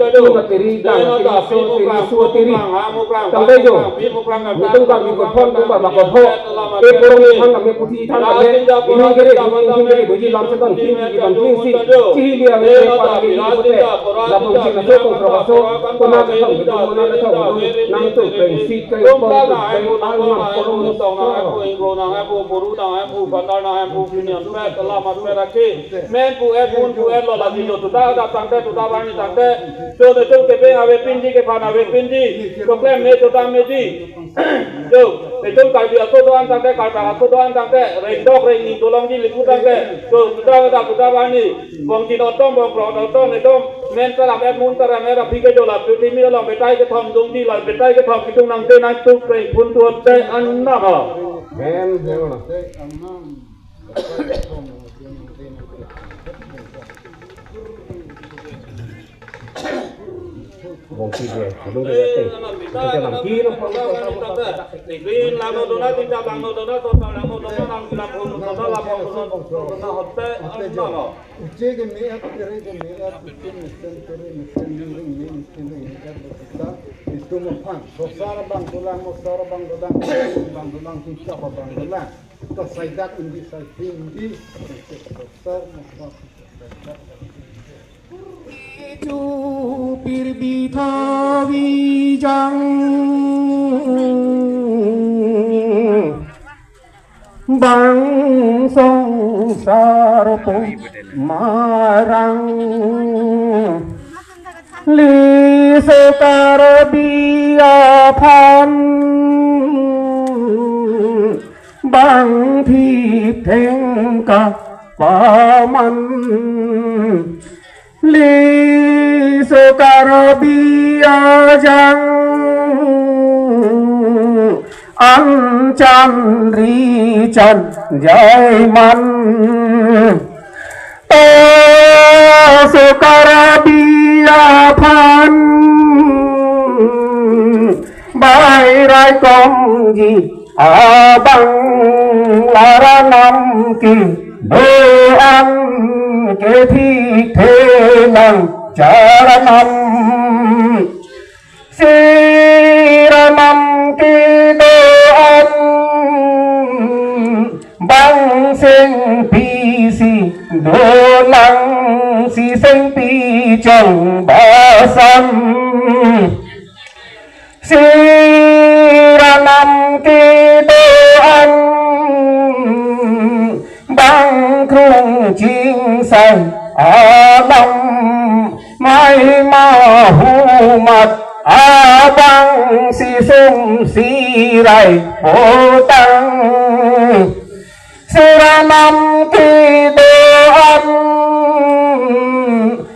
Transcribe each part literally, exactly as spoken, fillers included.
Tiri, Tiri, Tiri, Tiri, Tiri. Tangte jo. Netum Karbi kophon, tum Karbi kophon. E porong than kami, puthi than kami. Ini kiri, ini kiri, buji lam setan, tinggi, tinggi, tinggi, tinggi. Chihili ang ini pada ini pute. Lapong sing aso, kong prok aso. Kona kethom, kethom, kona kethom. Nangtum prengsi kai pon, preng alma porong. Nang pu ingro, nang pu boru, nang pu bandar, nang pu pinion pet, lama pet aki. Men pu et, mun pu et, lo lagi jo tuta, da tangte, tuta bani tangte. Jo netum kepeng avepinji, kephan avepinji. Choklem me tuta meji. Jo, netum Karbi aso do-an tangte, Karbi aso do-an tangte, rengdok rengni dolongji lipu tangte. Jo, tuta da tuta bani. Bong tin otom, bong prok otom, netum. Men taram et, mun taram et, aphi ke jo la, pritimi along betai kethom dungji la, betai kethom kitung nangte nangtum preng phun tuot te an na ha. Men, men na. Bong tin de, belum de, eh. Kita nang kira. Tingin lang no dona, tingkap lang no dona, total lang no dona, nang bilang pun dona, lapor dona, dona hote, ano. Uche ke me-et, kere ke me-et, uche mesen, kere mesen, ring ring me, mesen ring ring, kita, itum aphan. Sosar bang tulang, mosar bang tulang, bang tulang, tingkap bang tulang. Kita saidak indi, sai indi, sosar, mosar, sosar. Chupir bithavi jang bang songsar pu marang, liso Karbi aphan bang thitheng kapaman. Liso Karbi ajang an chan ri chan jaiman. Taso Karbi aphan bai rai kongji abang laranam ke do-an ke thithe nang Charanam, Sri Ranam kedo-an, bang sengpi si dolang, si sengpi chongbasam. Sri Ranam kedo-an, bang krung chingsai alam, mai mahumat abang si sum si rai potang. Sri Ranam kedo-an,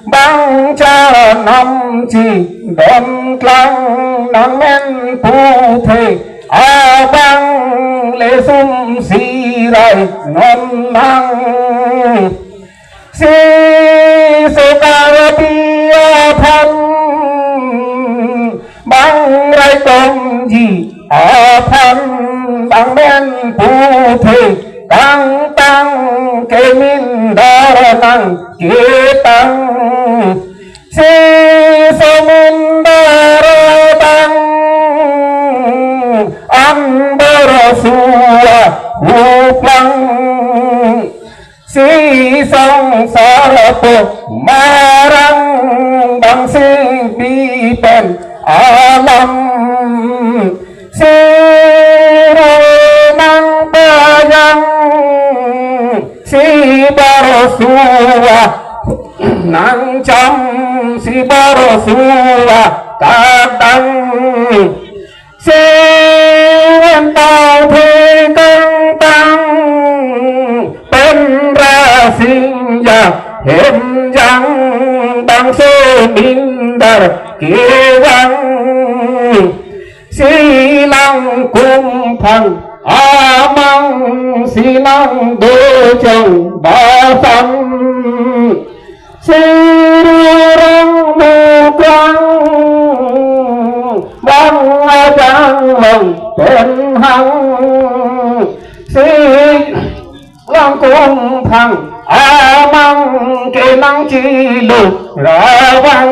bang charanam chidon klang, nangmen puthe abang le sum si rai non nang. Si Sukarapi aphan, bang rai tongji aphan, bang men puthe tangtang, kemindar nangketang. Si somindar bang anbar sua huplang. Si songsar po marang, bang si bipen alam. Si ro nangpajang, si bar sua nangcham, si bar sua kadang. Si wen tau thekang tang, pen rasing ja hem jang, bang somindar kevang. Si nangkung phang amang, si nangdo chongbasam. Si rurang mukrang, bang ajang long pen hang. Si nangkung phang amang, kenang chilu ravang,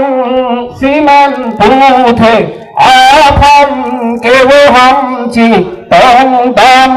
si men puthe aphan kevo ham chitongdam.